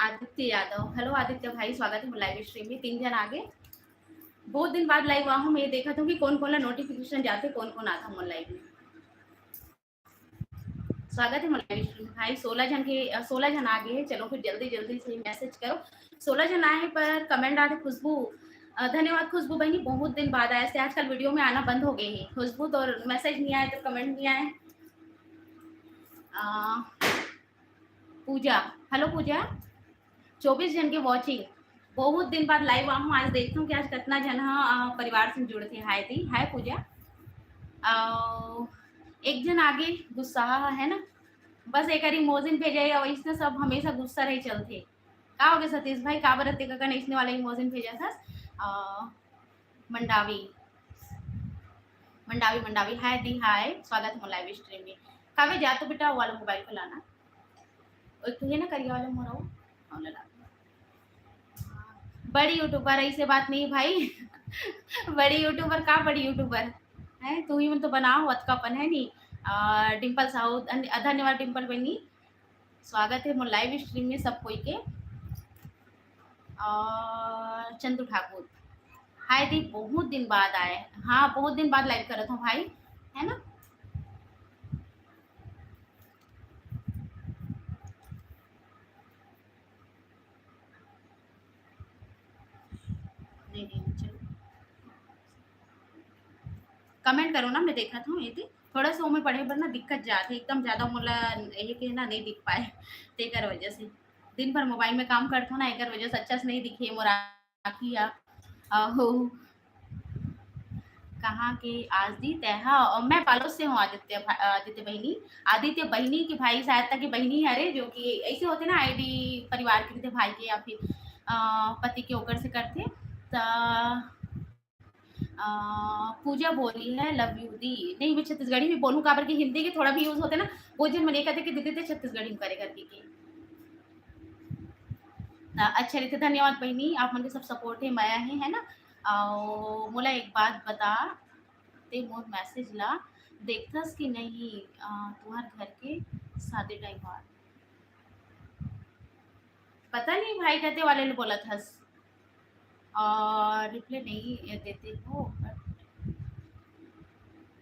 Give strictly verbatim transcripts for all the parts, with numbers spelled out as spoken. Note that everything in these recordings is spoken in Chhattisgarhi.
आदित्य यादव, hello आदित्य भाई, स्वागत हे मोर live stream में। तीन झन आगे, बहुत दिन बाद live आए हूँ, मैं देखत हूँ कि कोन कोन ला notification जाथे, कोन कोन आथे मोर live में। स्वागत हे मोर live stream में भाई। सोलह झन के, अ, सोलह झन आगे हे। चलो फिर जल्दी जल्दी से message करो। सोलह झन आए हे पर comment आथे खुशबू। अ, धन्यवाद खुशबू बहिनी, बहुत दिन बाद आए हस, आजकल video में आना बंद हो गए हे। खुशबू तो message नहीं आए तो comment नहीं आए। अ, पूजा, hello पूजा, चौबीस झन के watching, बहुत दिन बाद live आए हूँ, आज देखत हूँ कि आज कतना झन ह, अ, परिवार से जुड़थे। Hi दी, hi पूजा। अ, एक झन आगे गुस्सा हे ना, बस एक बार emoji भेजे हे, अउ अइसने सब हमेशा गुस्सा रहे चलथे। का होगे सतीश भाई, काबर अतेक अकन अइसने वाला emoji भेजत हस? अ, मंडावी, मंडावी, मंडावी, hi दी, hi, स्वागत हे मोर live stream में। कावे जा तो बेटा, वो वाला mobile को लाना, एक तो ये ना करिया वाला मोर, वो वाला ला। बड़ी YouTuber, ऐसे बात नहीं भाई। बड़ी YouTuber का, बड़ी YouTuber है, तू ही मन तो बनाओ, अतका अपन है नहीं। अ, डिम्पल साहू, धन्य-, धन्यवाद डिम्पल बहिनी, स्वागत हे मोर live stream में सब कोई के। और चंदू ठाकुर, hi दी, बहुत दिन बाद आए। हाँ, बहुत दिन बाद live करत हूँ भाई, है ना? नहीं, नहीं, चलो। Comment करो ना, मैं देखत हूँ। ये थी, थोड़ा सा ओमे पढ़े बर ना दिक्कत जाथे, एकदम ज्यादा मोला ये के ना नहीं दिख पाए, तेकर वजह से। दिन भर mobile में काम करथो ना, एकर वजह से अच्छा से नहीं दिखे मोर आँखी ह। अहो, कहाँ के आज दी तैहा? और मैं पालोद से हूँ आदित्य भा-, आदित्य बहिनी, आदित्य बहिनी के भाई शायद तक की बहिनी हरे, जो कि ऐसे होथे ना, ID परिवार के रहिथे भाई के या फिर, अ, पति के, ओकर से करथे। त, अ, पूजा बोली है, love you दी। नहीं, मैं छत्तीसगढ़ी में बोलूँ, काबर कि हिंदी के थोड़ा भी use होथे ना, वो झन मन ये कहथे कि दीदी ते छत्तीसगढ़ी में करे करके के। त अच्छा रहिथे, धन्यवाद बहिनी, आप मन के सब support हे, मया हे, है ना? अउ मोला एक बात बता, ते मोर message ला देखथस कि नहीं? अ, तुहर घर के शादी time बाद। पता नहीं भाई, कहते वाले ले बोलत हस। और reply नहीं देते हो, but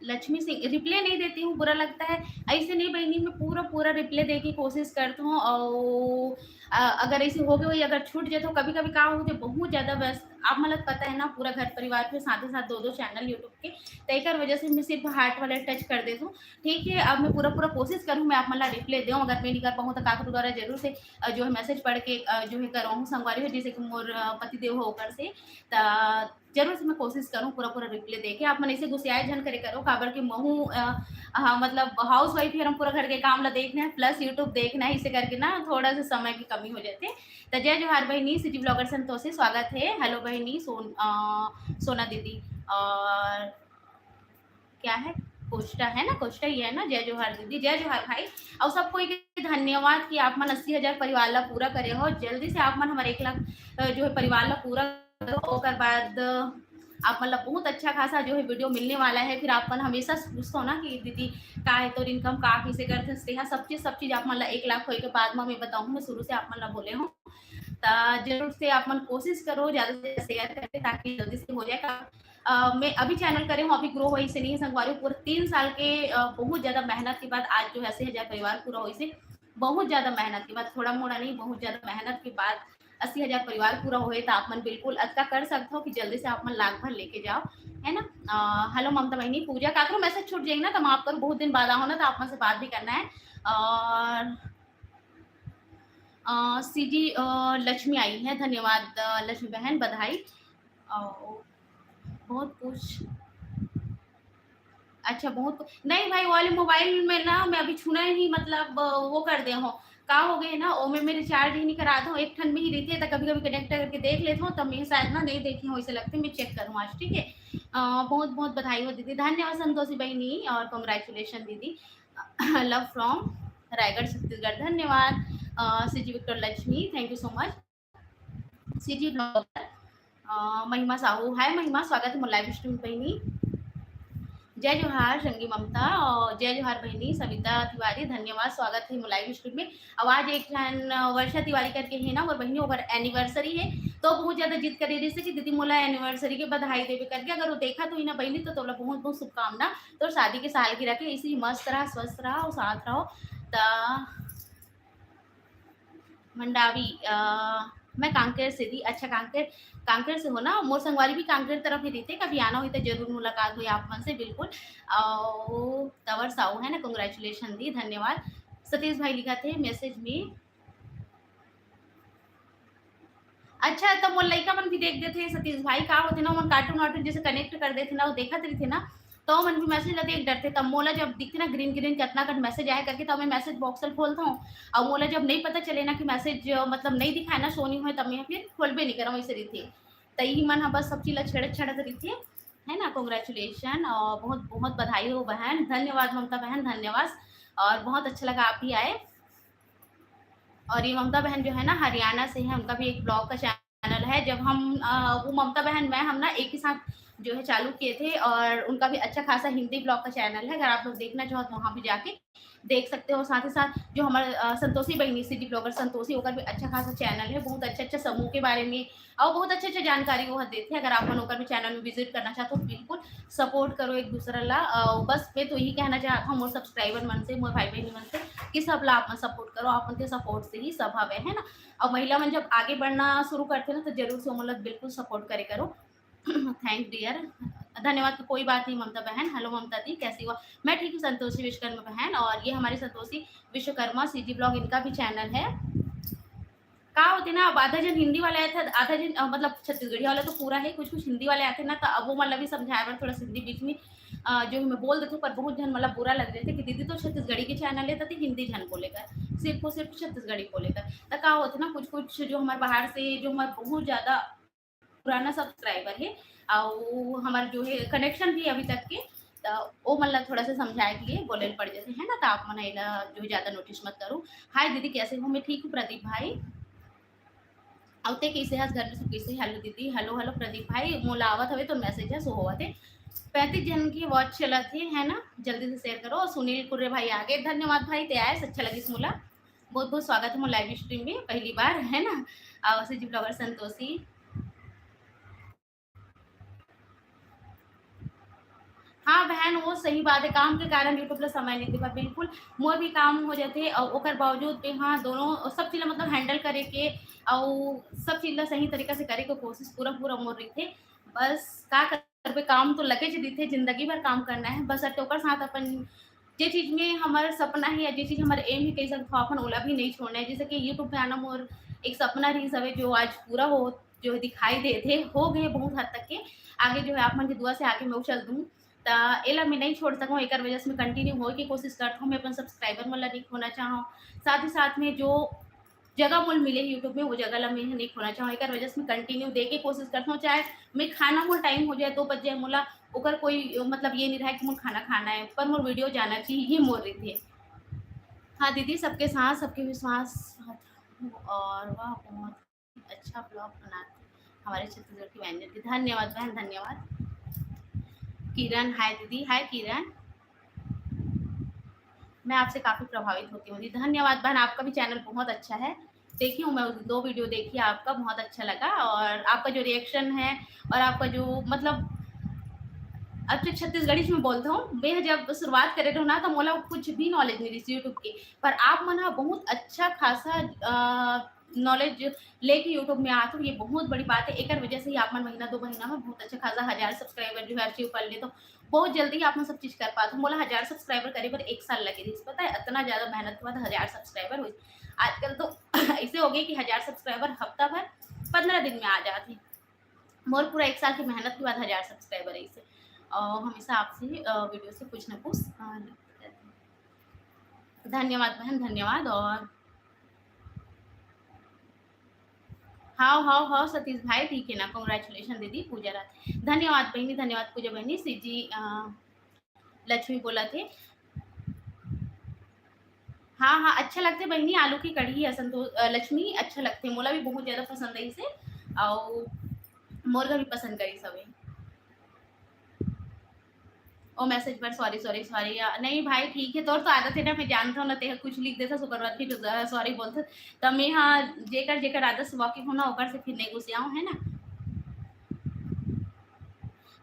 लक्ष्मी सिंह, reply नहीं देती हूँ, बुरा लगता है। ऐसे नहीं बहिनी, मैं पूरा, पूरा reply दे के कोशिश करती हूँ। और, अ, अगर ऐसे हो गए, अगर छूट जाए तो कभी-कभी का होथे, बहुत ज्यादा व्यस्त, आप मतलब पता है ना, पूरा घर परिवार के साथ ही साथ दो, दो channel YouTube के, तो एकर वजह से मैं सिर्फ heart वाला touch कर देती हूँ। ठीक है, अब मैं पूरा, पूरा कोशिश करूँ, मैं आप मन ला reply देऊँ। अगर मैं नहीं कर पाऊँ तो काकरो द्वारा जरूर से, अ, जो है message पढ़ के, अ, जो है करवाऊँ संगवारी हो, जैसे कि मोर, अ, पति देव हो ओकर से, त जरूर से मैं कोशिश करूँ पूरा, पूरा reply दे के। आप मन ऐसे गुस्सियाए झन करे करो, काबर के महू, अ, हाँ, मतलब housewife ही हम पूरा घर के काम ला देखना है, plus YouTube देखना है, इसे करके ना थोड़ा सा समय की कमी हो जाती है। त जय जोहार बहिनी, CG vlogger संतोषी, स्वागत है। Hello बहिनी सोन-, अ, सोना दीदी, और क्या है, कोष्टा है ना, कोष्टा ही है ना। जय जोहार दीदी, जय जोहार भाई, और सब कोई के धन्यवाद कि आप मन अस्सी हजार परिवार ला पूरा करे हो। जल्दी से आप मन हमारे एक लाख, अ, जो है परिवार ला पूरा करो, ओकर बाद, अ, आप मन ला बहुत अच्छा खासा जो है video मिलने वाला है। फिर आप मन हमेशा पूछते हो ना कि दीदी का है तोर income, का कैसे करते हैं, सब चीज, सब चीज आप मन ला एक लाख होए के बाद में मैं बताऊँ, मैं शुरू से आप मन ला बोले हूँ। त जरूर से आप मन कोशिश करो ज्यादा से ज्यादा share करके, ताकि जल्दी से हो जाए। का-, अ, मैं अभी channel करे हूँ, अभी grow होइसे नहीं है संगवारी, पूरा तीन साल के, अ, बहुत ज्यादा मेहनत के बाद आज जो है अस्सी हजार परिवार पूरा होइसे, बहुत ज्यादा मेहनत के बाद, थोड़ा मोड़ा नहीं, बहुत ज्यादा मेहनत के बाद अस्सी हजार परिवार पूरा होए, त आप मन बिल्कुल अतका कर सकते हो कि जल्दी से आप मन लाख भर लेके जाओ, है ना? अ, hello ममता बहिनी, पूजा काकरो message छूट जाएगी ना, त माफ करो, बहुत दिन बाद आओ ना, तो आप मन से बात भी करना है। और अ, CG, अ, लक्ष्मी आई है, धन्यवाद, अ, लक्ष्मी बहन, बधाई। अ, बहुत कुछ, अच्छा, बहुत कु-, नहीं भाई, वो वाले mobile में ना मैं अभी छूना ही नहीं, मतलब, अ, वो कर दे हूँ, का हो गए ना, ओमे मैं recharge ही नहीं करा दो, एक ठन में ही रहती है, तो कभी-कभी connect करके देख लेता हूँ, तो मैं शायद ना नहीं देखी हूँ, इसे लगते मैं check करूँ आज, ठीक है? अ, बहुत-बहुत बधाई हो दीदी, धन्यवाद संतोषी बहिनी और congratulation दीदी। Love from रायगढ़ छत्तीसगढ़, धन्यवाद। अ, CG Victor Lakshmi, thank you so much। CG vlogger, अ, महिमा साहू, hi महिमा, स्वागत है मोर live stream पे ही। जय जोहार संगी ममता और जय जोहार बहिनी सविता तिवारी, धन्यवाद, स्वागत हे मोर live stream में। अउ आज एक झन, अ, वर्षा तिवारी करके हे ना, ओकर बहिनी, ओकर anniversary हे, तो बहुत ज्यादा जिद करे रहिस हे कि दीदी मोला anniversary के बधाई देबे करके। अगर वो देखत होही ना बहिनी, तो तोला बहुत बहुत शुभकामना तोर शादी के सालगिरह के। ऐसे ही मस्त रहा, स्वस्थ रहा और साथ रहो। त मंडावी, अ, मैं कांकेर से दी। अच्छा, कांकेर, कांकेर से हो ना? मोर संगवारी भी कांकेर तरफ ही रहिथे, कभी आना होही त जरूर मुलाकात होही आप मन से, बिल्कुल। अउ तवर साहू है ना, congratulation दी, धन्यवाद। सतीश भाई लिखत हे message में। अच्छा, त मोर लइका मन भी देख देथे सतीश भाई, का होथे ना, ओमन cartoon वार्टून जैसे connect कर देथे ना, वो देखत रहिथे ना, त ओमन भी message ला देख डरथे। तब मोला जब दिखथे ना green green कितना कन message आए करके, तब मैं message box ल खोलथौं, अउ मोला जब नहीं पता चले ना कि message, अ, मतलब नहीं दिखाए ना, show नहीं होए, तब मैं फिर खोलबे नहीं करौं, ऐसे रहिथे। त इही मन ह बस सब चीज ला छेड़त छेड़त रहिथे, है ना। Congratulation और बहुत बहुत बधाई हो बहन, धन्यवाद ममता बहन, धन्यवाद। और बहुत अच्छा लगा आप भी आए। और ये ममता बहन जो है ना, हरियाणा से है, उनका भी एक blog का channel है। जब हम, अ, वो ममता बहन, मैं, हम ना एक ही साथ जो है चालू किए थे, और उनका भी अच्छा खासा हिंदी blog का channel है। अगर आप लोग देखना चाहो तो वहाँ भी जाके देख सकते हो। साथ ही साथ जो हमारे, अ, संतोषी बहिनी, city blogger संतोषी, ओकर भी अच्छा खासा channel है, बहुत अच्छा अच्छा समूह के बारे में और बहुत अच्छा अच्छा जानकारी वो देथे। अगर आप मन ओकर भी channel में visit करना चाहते हो, बिल्कुल support करो एक दूसरा ला। अ, बस मैं तो यही कहना चाहत हौं मोर subscriber मन से, मोर भाई बहिनी मन से, कि सब ला आप मन support करो, आप मन के support से ही सब हवे, है ना। और महिला मन जब आगे बढ़ना शुरू करथे ना, तो जरूर से ओमन ला बिल्कुल support करे करो। Thank dear, धन्यवाद। तो कोई बात नहीं ममता बहन। Hello ममता दी, कैसी हो? मैं ठीक हूँ संतोषी विश्वकर्मा बहन। और ये हमारी संतोषी विश्वकर्मा, city blog, इनका भी channel है। का होथे ना, अब आधा जन हिंदी वाले आथे, आधा जन, अ, मतलब छत्तीसगढ़ी वाला तो पूरा है, कुछ कुछ हिंदी वाले आथे ना, त अब वो मन ला भी समझाए बर थोड़ा सा हिंदी बीच में, अ, जो मैं बोल देथौं, पर बहुत झन मन ला बुरा लग जाथे कि दीदी तो छत्तीसगढ़ी के channel है, त हिंदी झन बोले कर, सिर्फ और सिर्फ छत्तीसगढ़ी बोले कर। त का होथे ना, कुछ कुछ जो हमारे बाहर से, जो हमारे बहुत ज्यादा पुराना subscriber है, अउ हमार जो है connection भी अभी तक के, त ओ मन ला थोड़ा सा समझाए के लिए बोले ल पड़ जाथे, है ना। त आप मन एला जो है ज्यादा notice मत करो। हाय दीदी, कैसे हो? मैं ठीक हूँ प्रदीप भाई। अउ ते कैसे हस? घर में सब कैसे? Hello दीदी, hello hello प्रदीप भाई, मोला आवत हवे तो message ह show होवत हे। पैंतीस जन की watch चलत हे, है ना, जल्दी से share करो। सुनील कुर्रे भाई आगे, धन्यवाद भाई, ते आयस, अच्छा लगिस मोला। बहुत बहुत स्वागत है मोर live stream में, पहली बार, है ना। अउ सजी blogger संतोषी, हाँ बहन, वो सही बात है, काम के कारण YouTube ला समय नहीं दे पाए। बिल्कुल, मोर भी काम हो जाथे अउ ओकर बावजूद भी, हाँ, दोनों सब चीज ला मतलब handle करे के अउ सब चीज ला सही तरीका से करे के कोशिश पूरा पूरा मोर रहिथे। बस का करबे, काम तो लगे च रहिथे, जिंदगी भर काम करना है। बस अटे ओकर साथ अपन जे चीज में हमर सपना है या जे चीज हमर aim है, कह सकथो अपन ओला भी नहीं छोड़ना है। जैसे कि YouTube पे आना मोर एक सपना रहिस हवे, जो आज पूरा हो, जो है दिखाई देत हे, हो गए बहुत हद तक के। आगे जो है आप मन के दुआ से आगे मैं उछल दूँ, त एला मैं नहीं छोड़ सकूँ। एकर वजह से मैं continue होए के कोशिश करत हूँ। मैं अपन subscriber मन ला नहीं खोना चाहूँ, साथ ही साथ में जो जगह मोल मिले YouTube में, वो जगह ला मैं नहीं खोना चाहूँ। एकर वजह से मैं continue दे के कोशिश करत हूँ, चाहे मैं खाना मोल time हो जाए, दो बज जाए, मोला ओकर कोई मतलब ये नहीं रहा कि मोल खाना खाना है, पर मोर video जाना चाहिए, ये मोर रहिथे। हाँ दीदी, सबके साथ सबके विश्वास और वाह, बहुत अच्छा blog बनाते हमारे छत्तीसगढ़ की व्यंजन की। धन्यवाद बहन, धन्यवाद। किरण, हाय दीदी, हाय किरण। मैं आपसे काफी प्रभावित होती हूँ जी। धन्यवाद बहन, आपका भी channel बहुत अच्छा है, देखी हूँ मैं, दो video देखी आपका, बहुत अच्छा लगा। और आपका जो reaction है और आपका जो मतलब, अब तो छत्तीसगढ़ी में बोलता हूँ, मैं जब शुरुआत करे रहूँ ना, तो मोला कुछ भी knowledge नहीं रही YouTube के, पर आप मन ह बहुत अच्छा खासा, अ, knowledge लेके YouTube में आत हो, ये बहुत बड़ी बात है। एकर वजह से ही आप मन महीना दो महीना में बहुत अच्छा खासा हजार subscriber जो है achieve कर लेते हो। बहुत जल्दी ही आप मन सब चीज कर पाते हो। मोला हजार subscriber करे बर एक साल लगे रहिस, पता है, इतना ज्यादा मेहनत के बाद हजार subscriber हुई। आजकल तो ऐसे हो गए कि हजार subscriber हफ्ता भर, पंद्रह दिन में आ जाते हैं। मोर पूरा एक साल की मेहनत के बाद हजार subscriber है इसे। और हमेशा आपसे, अ, video से कुछ ना कुछ, अ, धन्यवाद बहन, धन्यवाद। और हाव, हाव, हाव सतीश भाई, ठीक है ना, congratulation दीदी, पूजा रात। धन्यवाद बहिनी, धन्यवाद पूजा बहिनी। सीजी, अ, लक्ष्मी बोला थे। हाँ, हाँ, अच्छा लगथे बहिनी, आलू की कढ़ी है संतो-, अ, लक्ष्मी, अच्छा लगथे, मोला भी बहुत ज्यादा पसंद है इसे, अउ मोर घर भी पसंद करी सभी। ओ message पर sorry, sorry, sorry। अ, नहीं भाई, ठीक है, तोर तो आदत है ना, मैं जानता हूँ ना, ते कुछ लिख देता, ओकर बाद फिर, अ, sorry बोलता। तो मैं, हाँ, जेकर, जेकर आदत से वाकिफ हूँ ना, ओकर से फिर नहीं गुस्सियाऊँ, है ना?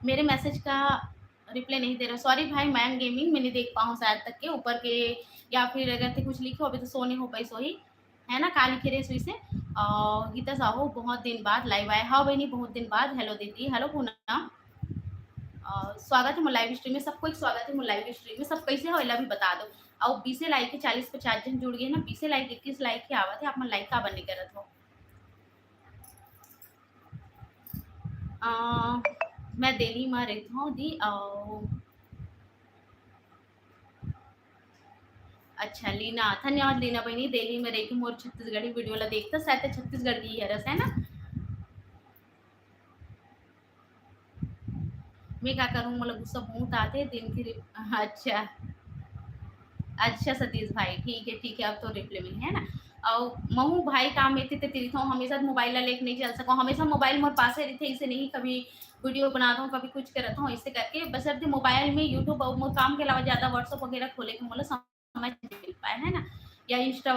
मेरे message का reply नहीं दे रहा। Sorry भाई, Mayank Gaming, मैं नहीं देख पाऊँ शायद तक के ऊपर के, या फिर अगर ते कुछ लिखे हो, अभी तो show नहीं हो पाई, sorry। है ना, काली खेरे सुई से। अ, गीता साहू, बहुत दिन बाद live आए। हाँ बहनी, बहुत दिन बाद। Hello दीदी, hello पूनम। अ, स्वागत है मोर live stream में, सबको एक स्वागत है मोर live stream में। सब कैसे हो, एला भी बता दो। अउ बीसे like के चालीस पचास झन जुड़ गए ना, बीसे like, इक्कीस like के आवत है, आप मन like काबर नहीं करत हो? अ, मैं दिल्ली में रहता हूँ दी, अउ अच्छा, लीना, धन्यवाद लीना बहिनी, दिल्ली में रह के मोर छत्तीसगढ़ी video ला देखता, शायद छत्तीसगढ़ की हरस, है ना? मैं का करूँ, मोला गुस्सा बहुत आते दिन की रि-, अच्छा, अच्छा सतीश भाई, ठीक है, ठीक है, अब तो reply मिली, है ना? अउ महू भाई काम में ते तिरिथों, हमेशा mobile ला लेके नहीं चल सको, हमेशा mobile मोर पासे रहिथे, इसे नहीं कभी video बनाता हूँ, कभी कुछ करता हूँ, इसे करके बस अभी mobile में YouTube और मोर काम के अलावा ज़्यादा WhatsApp वगैरह खोले के मोला समय नहीं मिल पाए, है ना, या Insta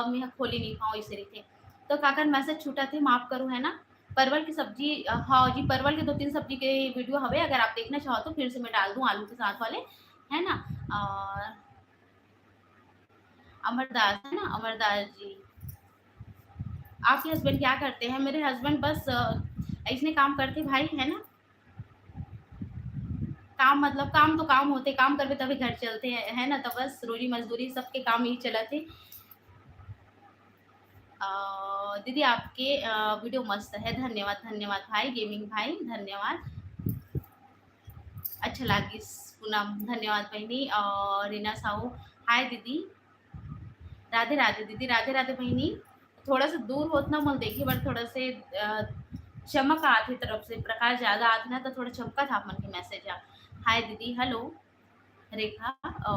में खोले नहीं पाऊँ, इसे रहिथे। तो काकर message छूटा थे, माफ करो, है ना। परवल की सब्जी, अ, हाँ जी, परवल के दो तीन सब्जी के video हवे, अगर आप देखना चाहो तो फिर से मैं डाल दूँ आलू के साथ वाले, है ना। और अमरदास, है ना, अमरदास जी, आपके husband क्या करते हैं? मेरे husband बस, अ, ऐसने काम करते भाई, है ना। काम मतलब काम तो काम होते, काम करबे तभी घर चलते हैं, है ना। तो बस रोजी मजदूरी सबके काम यही चलत हे। अ, दीदी आपके, अ, video मस्त है, धन्यवाद, धन्यवाद भाई, gaming भाई, धन्यवाद। अच्छा लागिस पूनम, धन्यवाद बहिनी। और रीना साहू, हाय दीदी। राधे राधे दीदी, राधे राधे बहिनी। थोड़ा सा दूर होत ना, मोला देखे बर थोड़ा से, अ, चमक आत हे तरफ से, प्रकाश ज्यादा आत ना, तो थोड़ा चमकत हे आप मन के message ह। हाय दीदी, hello रेखा, अ,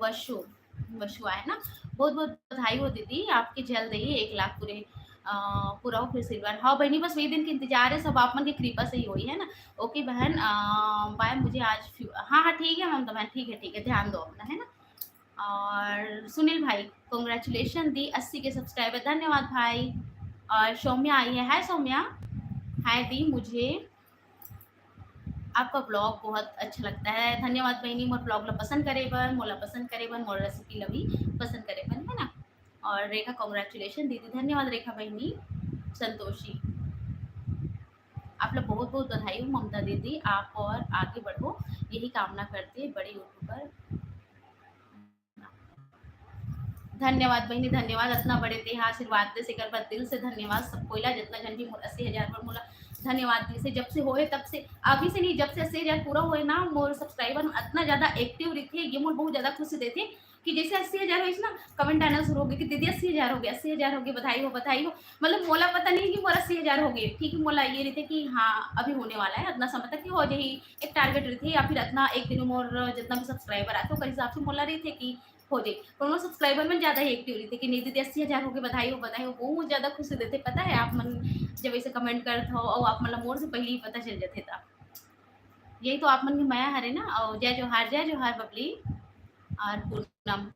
वशु, वशु आए ना, बहुत बहुत बधाई हो दीदी, आपके जल्द ही एक लाख पूरे, अ, पूरा हो फिर से एक बार। हाँ बहिनी, बस वही दिन के इंतजार है, सब आप मन के कृपा से ही होई है ना। OK बहन, अ, bye, मुझे आज फ्यू-, हाँ, हाँ, ठीक है ममता बहन, ठीक है, ठीक है, ध्यान दो अपना, है ना। और सुनील भाई, congratulation दी, अस्सी के subscriber, धन्यवाद भाई। और सौम्या आई है, हाय सौम्या। हाय दी, मुझे आपका vlog बहुत अच्छा लगता है। धन्यवाद बहिनी, मोर vlog ला पसंद करे बर, मोला पसंद करे बर, मोर recipe ला भी पसंद करे बर, है ना। और रेखा, congratulation दीदी, धन्यवाद रेखा बहिनी। संतोषी, आप लोग बहुत बहुत बधाई हो ममता दीदी, आप और आगे बढ़ो, यही कामना करते हैं बड़े YouTuber। धन्यवाद बहिनी, धन्यवाद, इतना बड़े तेहा आशीर्वाद दे, एकर बर दिल से धन्यवाद। सब कोई ला, जितना जन भी मोर अस्सी हजार पर मोला धन्यवाद दी से, जब से होए तब से, अभी से नहीं, जब से अस्सी हजार पूरा होए ना, मोर subscriber इतना ज्यादा active रहिथे, ये मोर बहुत ज्यादा खुशी देथे कि जैसे अस्सी हजार होइस ना, comment आना शुरू हो गए कि दीदी अस्सी हजार हो गए, अस्सी हजार हो गए, बधाई हो, बधाई हो। मतलब मोला पता नहीं कि मोर अस्सी हजार हो गए, ठीक है, मोला ये रहिथे कि हाँ, अभी होने वाला है, इतना समय तक कि हो जाही, एक target रहिथे, या फिर इतना एक दिन मोर जितना भी subscriber आथे, ओकर हिसाब से मोला रहिथे कि हो जाही। कोनो subscriber मन ज्यादा ही active रहिथे कि नहीं दीदी अस्सी हजार हो गए, बधाई हो, बधाई हो, बहुत ज्यादा खुशी देथे। पता है आप मन जब ऐसे comment करत हो और आप मन ला मोर से पहले ही पता चल जाथे, त यही तो आप मन के मया हरे ना। और जय जोहार, जय जोहार बबली और पूनम,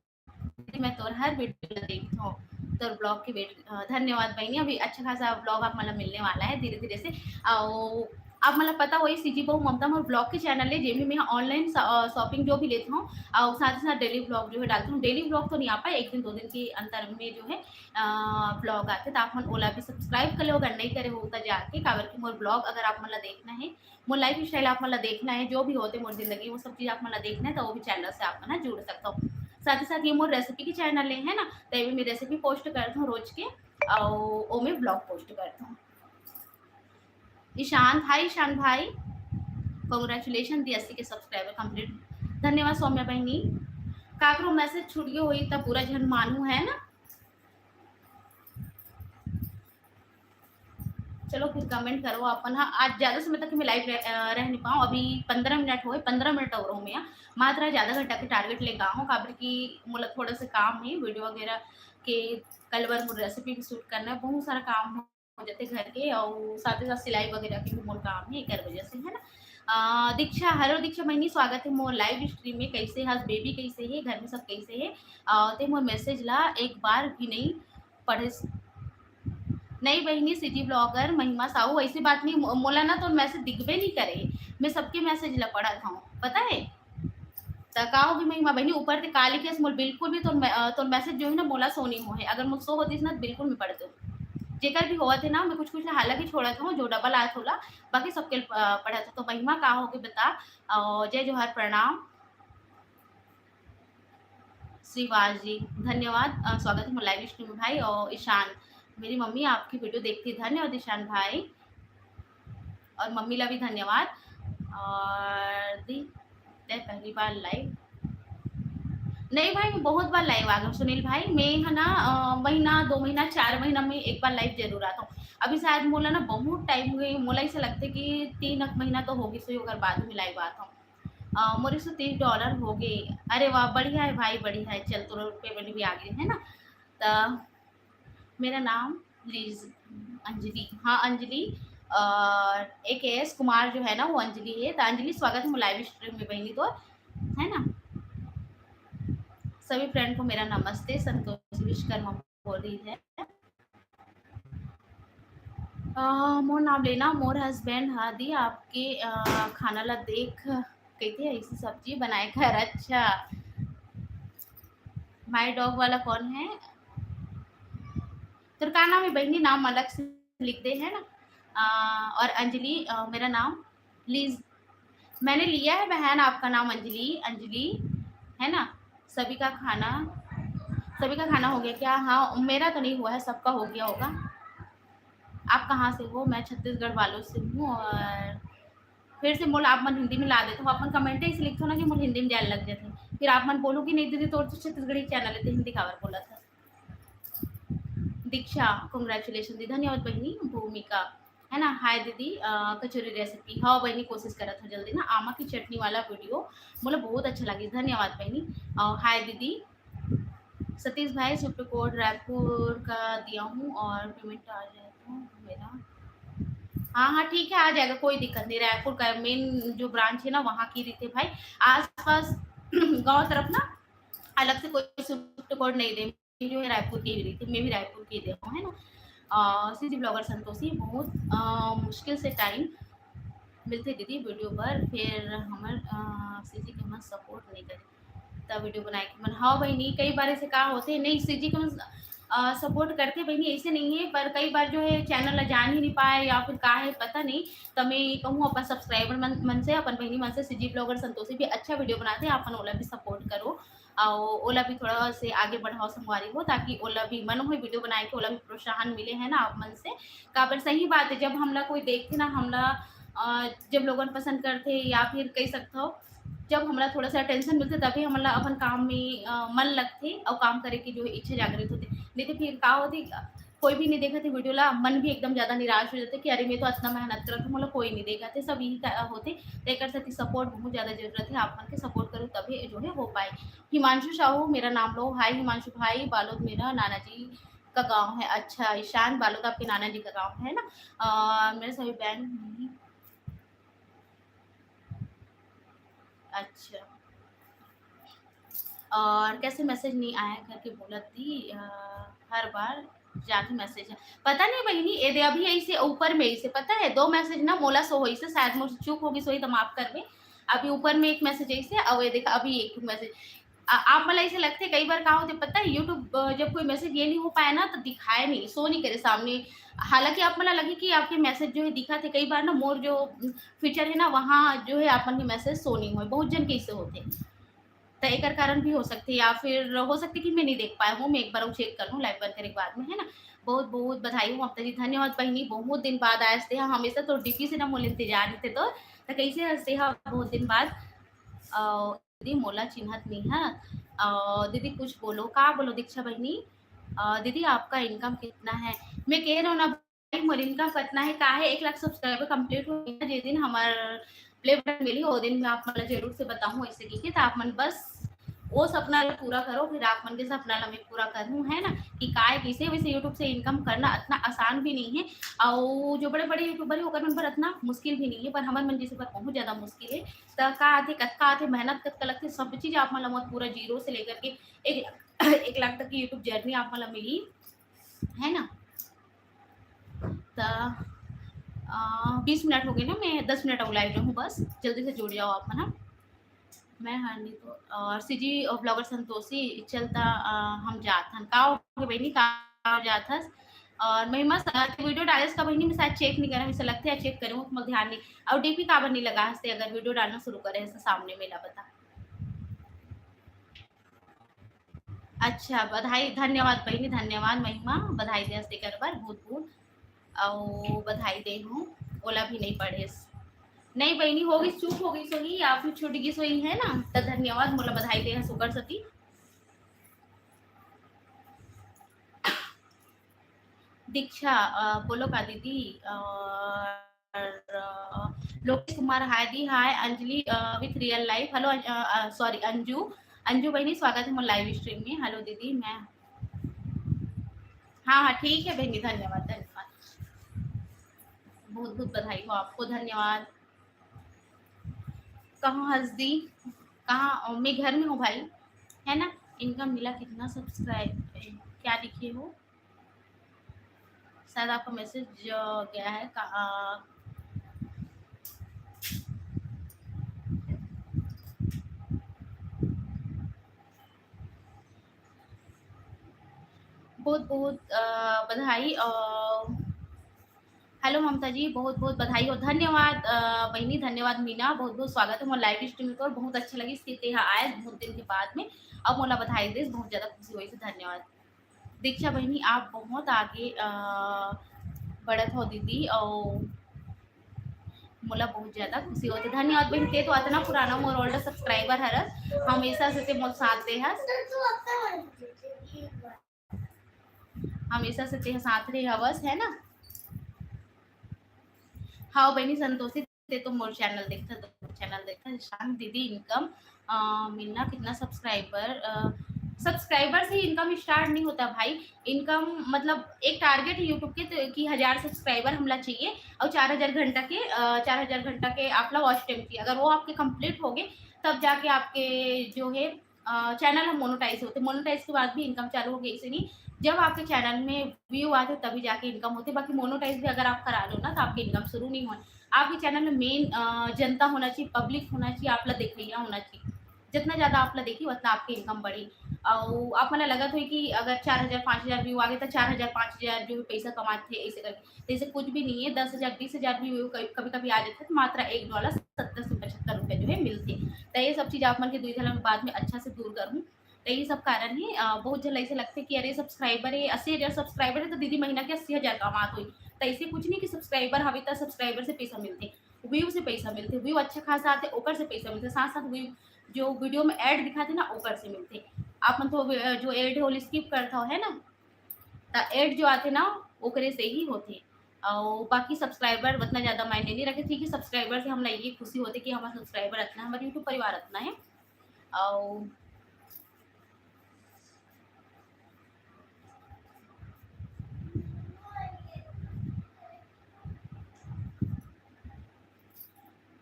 मैं तोर हर video ला देखत हूँ, तोर vlog के wait। अ, धन्यवाद बहिनी, अभी अच्छा खासा vlog आप मन ला मिलने वाला है धीरे धीरे से। और आप मन ला पता होही, सीजी बहू ममता मोर vlog के channel है, जेमे मैं online सा-, अ, shopping जो भी लेती हूँ और साथ ही साथ daily vlog जो है डालती हूँ। Daily vlog तो नहीं आ पाए, एक दिन दो दिन के अंतर में जो है, अ, vlog आते, तो आप मन ओला भी subscribe कर लो, अगर नहीं करे हो तो जाके, काबर कि मोर vlog अगर आप मन ला देखना है, मोर lifestyle आप मन ला देखना है, जो भी होते मोर जिंदगी, वो सब चीज आप मन ला देखना है, तो वो भी channel से आप मन जुड़ सकते हो। साथ ही साथ ये मोर recipe की channel है, है ना, तो ये मैं recipe post करता हूँ रोज के, और ओमे vlog post करता हूँ। ईशान, हाय ईशान भाई, congratulation दी अस्सी के subscriber complete। धन्यवाद सौम्या बहिनी। काकरो message छूट गयो होई त पूरा झन मानू, है ना। चलो कुछ comment करो अपन। हाँ, आज ज्यादा समय तक मैं live रह, अ, रह नहीं पाऊँ, अभी पंद्रह मिनट होए, पंद्रह मिनट और हो मैं मात्र आधा घंटा के target लेके आऊँ, काबर कि मोला थोड़ा सा काम है, video वगैरह के कल बर मोर recipe भी shoot करना है, बहुत सारा काम हो जाते घर के, और साथ ही साथ सिलाई वगैरह के भी मोर काम है, एकर वजह से, है ना। अ, दीक्षा, hello दीक्षा बहिनी, स्वागत हे मोर live stream में। कैसे हस baby, कैसे हे घर में सब, कैसे हे? अ, ते मोर message ला एक बार भी नहीं पढ़े। नहीं बहिनी, CG blogger महिमा साहू, ऐसी बात नहीं। मो-, मोला ना तोर message दिखबे नहीं करे, मैं सबके message ला पढ़त हूँ, पता है। त का होगे महिमा बहिनी, ऊपर ते काली के मोला बिल्कुल भी तोर, अ, तोर message जो है ना, मोला show नहीं होए। अगर मोला show होतिस ना, बिल्कुल मैं पढ़त हूँ। जेकर भी होवत है ना, मैं कुछ कुछ ला हालांकि छोड़त हूँ, जो double आत होला, बाकी सबके, अ, पढ़त हूँ। तो महिमा का होगे बता। अ, जय जोहार, प्रणाम। श्रीवास जी, धन्यवाद। अ, स्वागत है मोर live stream में भाई। और ईशान, मेरी मम्मी आपकी video देखती, धन्यवाद ईशान भाई। और मम्मी ला भी धन्यवाद। और दी, तै पहली बार live? नहीं भाई, मैं बहुत बार live आ गया सुनील भाई। मैं है ना, अ, महीना, दो महीना, चार महीना में एक बार live जरूर आता हूँ। अभी शायद मोला ना बहुत time हो गई, मोला ऐसा लगता है कि तीन एक महीना तो होगी सही, अगर बाद में live आता हूँ। अ, मोर एक सौ तीस dollar हो गए। अरे वाह, बढ़िया है भाई, बढ़िया है। चल, तोर payment भी आ गई है ना। तो मेरा नाम लीज, अंजलि, हाँ अंजलि, और एक एस कुमार जो है ना, वो अंजलि है। तो अंजलि, स्वागत है मोर live stream में बहिनी तोर, है ना। सभी friend को मेरा नमस्ते। संतोष विश्वकर्मा बोल रही है। अ, मोर नाम लेना, मोर husband हा दी आपके, अ, खाना ला देख कहिथे ऐसी सब्जी बनाए कर। अच्छा, my dog वाला कौन है? तोर का नाम है बहिनी? नाम अलग से लिख दे, है ना। अ, और अंजलि, अ, मेरा नाम लीज, मैंने लिया है बहन आपका नाम अंजलि, अंजलि, है ना। सभी का खाना, सभी का खाना हो गया क्या? हाँ, मेरा तो नहीं हुआ है, सबका हो गया होगा। आप कहाँ से हो? मैं छत्तीसगढ़ वालों से हूँ। और फिर से मोला आप मन हिंदी में ला देते हो, अपन comment ऐसे लिखते हो ना कि मोला हिंदी में जाए लग जाते हैं। फिर आप मन बोलो कि नहीं दीदी, तोर तो छत्तीसगढ़ी channel है, तो हिंदी काबर बोला था। दीक्षा, congratulation दी, धन्यवाद बहिनी। भूमिका, है ना, हाय दीदी, अ, कचौरी recipe, हाँ बहिनी, कोशिश करत हो जल्दी ना, आमा की चटनी वाला video मोला बहुत अच्छा लगी, धन्यवाद बहिनी। अ, हाय दीदी, सतीश भाई, Swift code रायपुर का दिया हूँ और payment आ जाए तो मेरा। हाँ, हाँ, ठीक है, आ जाएगा, कोई दिक्कत नहीं। रायपुर का main जो branch है ना, वहाँ की रहिथे भाई। आसपास गाँव तरफ ना अलग से कोई Swift code नहीं दे, जो है रायपुर की ही रहिथे, मैं भी रायपुर की दे हूँ, है ना। अ, CG blogger संतोषी, बहुत, अ, मुश्किल से time मिलथे दीदी video बर, फिर हमर, अ, CG के हमर support नहीं करे। त video बनाए के मन, हाँ बहिनी, कई बार ऐसे का होथे, नहीं, CG के मन, अ, support करथे बहिनी, ऐसे नहीं है, पर कई बार जो है channel ला जान ही नहीं पाए या फिर का है पता नहीं। त मैं ये कहूँ अपन subscriber मन, मन से, अपन बहिनी मन से, CG blogger संतोषी भी अच्छा video बनाथे, आप मन ओला भी support करो, और ओला भी थोड़ा से आगे बढ़ाओ संगवारी हो, ताकि ओला भी मन होए video बनाए के, ओला भी प्रोत्साहन मिले, है ना, आप मन से। काबर सही बात है, जब हमला कोई देखथे ना, हमला, अ, जब लोगन पसंद करथे या फिर कह सकत हो, जब हमला थोड़ा सा attention मिलथे, तभी हमला अपन काम में, अ, मन लगथे और काम करे की जो इच्छा जागृत होथे। नहीं तो फिर का होथे, कोई भी नहीं देखथे video ला, मन भी एकदम ज्यादा निराश हो जाथे कि अरे, मैं तो इतना मेहनत करत हूँ, मोला कोई नहीं देखथे, सब यही का-, होथे। तो एकर सेती support बहुत ज्यादा जरूरत है, आप मन के support करो तभी जो है हो पाए। हिमांशु साहू मेरा नाम लो, हाय हिमांशु भाई, बालोद मेरा नाना जी का गांव है। अच्छा ईशान, बालोद आपके नाना जी का गांव है ना। अ, मेरे सभी बहन, अच्छा, और कैसे message नहीं आया करके बोलत दी, अ, हर बार जाके message है। पता नहीं बहिनी, ये दे अभी ऐसे ऊपर में ऐसे पता है, दो message ना मोला show होइसे, शायद मोर चूक होगी, सही तो माफ करबे। अभी ऊपर में एक message ऐसे, और ये देखा अभी एक message। आ, आप मन ला ऐसे लगथे, कई बार का होथे पता है, YouTube, अ, जब कोई message ये नहीं हो पाए ना, तो दिखाए नहीं, show नहीं करे सामने। हालांकि आप मन ला लगे कि आपके message जो है दिखाथे, कई बार ना मोर जो feature है ना, वहाँ जो है आप मन के message show नहीं होए, बहुत जन के ऐसे होथे। तो एकर कारण भी हो सकथे, या फिर हो सकथे कि मैं नहीं देख पाए हूँ, मैं एक बार check कर लूँ live बंद करे के बाद में, है ना। बहुत बहुत बधाई हो ममता जी, धन्यवाद बहिनी, बहुत दिन बाद आए हस ते, हमेशा तो DP से ना मोर इंतजार रहिथे तो, तो कैसे हस ते हा बहुत दिन बाद। अ, दीदी मोला चिन्हत नहीं है। अ, दीदी कुछ बोलो, का बोलो दीक्षा बहिनी? अ, दीदी आपका income कितना है? मैं कह रहा हूँ ना भाई, मोर income कितना है, का है, एक लाख subscriber complete हो गया, जे दिन हमर play button मिली, वो दिन मैं आप मन ला जरूर से बताऊँ, ऐसे की, की, तो आप मन बस वो सपना ला पूरा करो, फिर आप मन के सपना ला मैं पूरा करूँ, है ना? कि काय, कैसे वैसे YouTube से income करना अतना आसान भी नहीं है, और जो बड़े-बड़े YouTuber है, ओकर मन बर अतना मुश्किल भी नहीं है, पर हमर मन जैसे बर बहुत ज्यादा मुश्किल है। त का आथे, कतका आथे, मेहनत कतका लगथे, सब चीज आप मन ला मैं पूरा zero से लेकर के एक, एक लाख तक की YouTube journey आप मन ला मिली, है ना? त, अ, बीस मिनट हो गए ना, मैं दस मिनट अउ live रहूँ बस, जल्दी से जुड़ जाओ आप मन, हाँ। मैं हर नहीं तो, और CG vlogger संतोषी चलता, अ, हम जात हन। का हो गए बहिनी, का जात हस? और महिमा स-, अ, video डालेस का बहिनी, मैं शायद check नहीं करे हँव, ऐसा लगथे check करे हँव, मोला ध्यान नहीं। और DP काबर नहीं लगा हस ते, अगर video डालना शुरू करे हस त सामने में ला बता। अच्छा, बधाई, धन्यवाद बहिनी, धन्यवाद महिमा, बधाई दे हस तेकर बर बहुत बहुत, अउ बधाई दे हूँ, ओला भी नहीं पढ़ेस। नहीं बहिनी, हो गई, चूक हो गई सोही या फिर छूट गई सोही, है ना? त धन्यवाद, मोला बधाई दे हस ओकर सेती। दीक्षा, अ, बोलो का दीदी, अ, और, अ, लोकेश कुमार, हाय दी, हाय अंजलि, अ, with real life। Hello, uh, uh, sorry, Anju, Anju बहिनी, स्वागत है मोर live stream में। Hello दीदी, मैं, हाँ, हाँ, ठीक है बहिनी, धन्यवाद, धन्यवाद, बहुत बहुत बधाई हो आपको, धन्यवाद। कहाँ हस दी, कहाँ? मैं घर में हूँ भाई, है ना? इनका मिला कितना subscribe, क्या लिखे हो? शायद आपका message, अ, गया है का, अ, बहुत बहुत, अ, बधाई, अ, hello ममता जी, बहुत बहुत बधाई हो, धन्यवाद, अ, बहिनी, धन्यवाद मीना, बहुत बहुत स्वागत है मोर live stream में। तो बहुत अच्छा लगिस कि तेहा आए बहुत दिन के बाद में, अब मोला बधाई देस, बहुत ज्यादा खुशी होइस, धन्यवाद। दीक्षा बहिनी, आप बहुत आगे, अ, बढ़त हो दीदी, अउ मोला बहुत ज्यादा खुशी होथे। धन्यवाद बहिनी, ते तो अतना पुराना मोर old subscriber हरस, हमेशा से ते मोर साथ दे हस, हमेशा से ते साथ रहे हवस, है ना? हाँ बहिनी संतोषी, ते तो मोर channel देखथस, तो मोर channel देखथस। शांत दीदी, income, अ, मिलना कितना subscriber, अ, subscriber से income start नहीं होता भाई। Income मतलब एक target है YouTube के तो, कि हजार subscriber हमला चाहिए और चार हजार घंटा के, अ, चार हजार घंटा के आपला watch time चाहिए। अगर वो आपके complete हो गए, तब जाके आपके जो है, अ, channel हम monetize होते। Monetize के बाद भी income चालू हो गई, इसे नहीं। जब आपके channel में view आते तभी जाके income होते, बाकी monetize भी अगर आप करा लो ना तो आपकी income शुरू नहीं होने। आपके channel में main, अ, जनता होना चाहिए, public होना चाहिए, आपला देखैया होना चाहिए। जितना ज्यादा आपला देखी उतना आपकी income बढ़ी। और आप मन लगत होई कि अगर चार हजार, पाँच हजार view आ गए तो चार हजार, पाँच हजार जो है पैसा कमाते हैं ऐसे करके, जैसे कुछ भी नहीं है। दस हजार, बीस हजार भी view कभी कभी आ जाते हैं तो मात्र एक डॉलर सत्तर से पचहत्तर रुपए जो है मिलते। तो ये सब चीज आप मन के दुई घला में बाद में अच्छा से दूर करूँ। तो ये सब कारण है, अ, बहुत जन ऐसे लगते कि अरे subscriber है, अस्सी हजार subscriber है तो दीदी महीना के अस्सी हजार कमात होई। तो ऐसे कुछ नहीं कि subscriber हवे तो subscriber से पैसा मिलते, view से पैसा मिलते, view अच्छा खासा आते ओकर से पैसा मिलते, साथ साथ view जो video में ad दिखाते ना ओकर से मिलते। आप मन तो, अ, जो ad है वो skip करता हो है ना, तो ad जो आते ना ओकरे से ही होते। और बाकी subscriber उतना ज्यादा मायने नहीं रखे, ठीक है subscriber से हमला ये खुशी होते कि हमारा subscriber इतना है, हमारा YouTube परिवार इतना है। और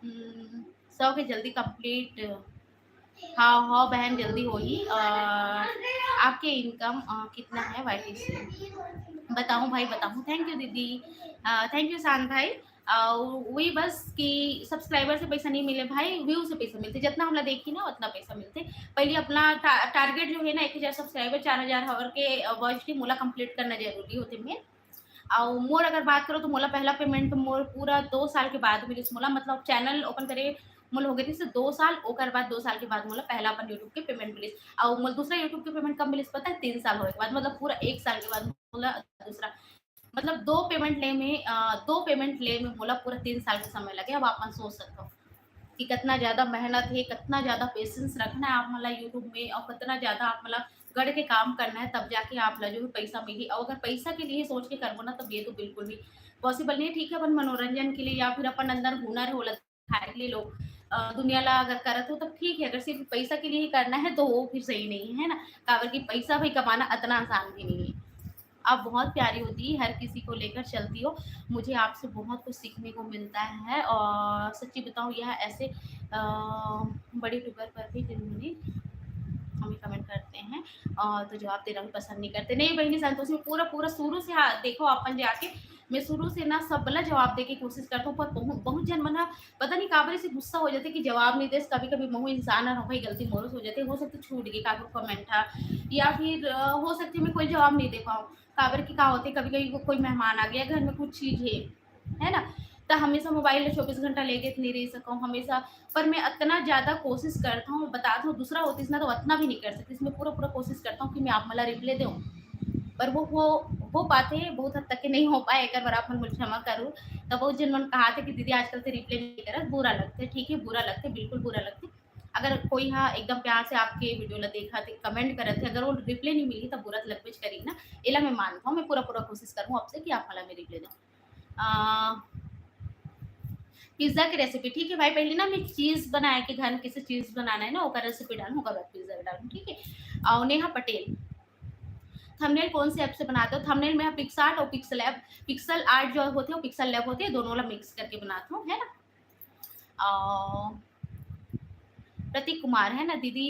हम्म, सौ के जल्दी complete। हाँ, हाँ बहन, जल्दी होही। अ, आपके income, अ, कितना है YT से? बताऊँ भाई, बताऊँ। Thank you दीदी, अ, thank you शान भाई। अ, वही बस कि subscriber से पैसा नहीं मिले भाई, view से पैसा मिलते। जितना हमला देखी ना उतना पैसा मिलते। पहले अपना टा-, target जो है ना एक हजार subscriber, चार हजार hour के, अ, watch time मोला complete करना जरूरी होते मैं। अउ मोर अगर बात करो तो मोला पहला payment मोर पूरा दो साल के बाद मिलिस मोला, मतलब channel open करे मोला हो गए थे दो साल, ओकर बाद दो साल के बाद मोला पहला अपन YouTube के payment मिलिस। अउ मोला दूसरा YouTube के payment कब मिलिस पता है? तीन साल होए के बाद, मतलब पूरा एक साल के बाद मोला दूसरा, मतलब दो payment ले में, अ, दो payment ले में मोला पूरा तीन साल के समय लगे। अब आप मन सोच सकते हो कि कितना ज्यादा मेहनत है, कितना ज्यादा patience रखना है आप मन ला YouTube में, और कितना ज्यादा आप मन ला गड़ के काम करना है, तब जाके आप ला जो है पैसा मिली। और अगर पैसा के लिए सोच के करबो ना, तब ये तो बिल्कुल भी possible नहीं है। ठीक है, अपन मनोरंजन के लिए या फिर अपन अंदर हुनर होला दिखाए के लिए लोग अ, दुनिया ला अगर करत हो तब ठीक है, अगर सिर्फ पैसा के लिए ही करना है तो वो फिर सही नहीं है ना, काबर कि पैसा भी कमाना अतना आसान भी नहीं है। आप बहुत प्यारी होती है, हर किसी को लेकर चलती हो। मुझे आपसे बहुत कुछ सीखने को मिलता है और सच्ची बताऊँ, यह ऐसे अ, बड़े YouTuber पर भी जिन्होंने हमें कमेंट करते हैं और तो जवाब देना भी पसंद नहीं करते। नहीं बहिनी संतोषी, मैं पूरा, पूरा शुरू से, हाँ, देखो अपन जाके, मैं शुरू से ना सब ला जवाब दे के कोशिश करता हूँ, पर बहुत, बहुत झन मन ह पता नहीं काबर से गुस्सा हो जाथे कि जवाब नहीं देस। कभी-कभी महू इंसान हर, हो गई गलती मोरो से हो जाथे, हो सकथे छूट गे काकरो कमेंट ह, या फिर अ, हो सकथे मैं कोई जवाब नहीं दे पाऊँ, काबर कि का होथे कभी-कभी को-, कोई मेहमान आ गया घर में, कुछ चीज है, है ना? त हमेशा मोबाइल ला चौबीस घंटा लेके नहीं रह सकूँ हमेशा, पर मैं अतना ज़्यादा कोशिश करता हूँ, बताता हूँ, दूसरा होतीस ना तो अतना भी नहीं कर सकतीस। मैं पूरा-पूरा कोशिश करता हूँ कि मैं आप मन ला रिप्लाई देऊँ, पर वो, वो हो पाथे, बहुत हद तक के नहीं हो पाए, एकर बर आप मन मुझे क्षमा करू। त बहुत झन मन कहाथे कि दीदी आजकल ते रिप्लाई नहीं करत, बुरा लगथे। ठीक है, बुरा लगथे, बिल्कुल बुरा लगथे। अगर कोई ह एकदम प्यार से आपके वीडियो ला देखत हे, कमेंट करत हे, अगर वो रिप्लाई नहीं मिली त बुरा तो लगबेच करी ना, एला मैं मानता हूँ। मैं पूरा-पूरा कोशिश करूँ आपसे कि आप मन ला मैं रिप्लाई दूँ। अ, पिज़्ज़ा की रेसिपी, ठीक है भाई, पहले ना मैं चीज़ बनाए के घर में कैसे चीज़ बनाना है ना, ओकर रेसिपी डालूँ, ओकर बाद पिज़्ज़ा डालूँ, ठीक है? और नेहा पटेल, थंबनेल कौन से ऐप से बनाते हो? थंबनेल में PicsArt और पिक्सेल ऐप, पिक्सेल आर्ट जो होथे, वो पिक्सेल लैब होथे, दोनों ला मिक्स करके बनाता हूँ, है ना? और प्रतीक कुमार, है ना, दीदी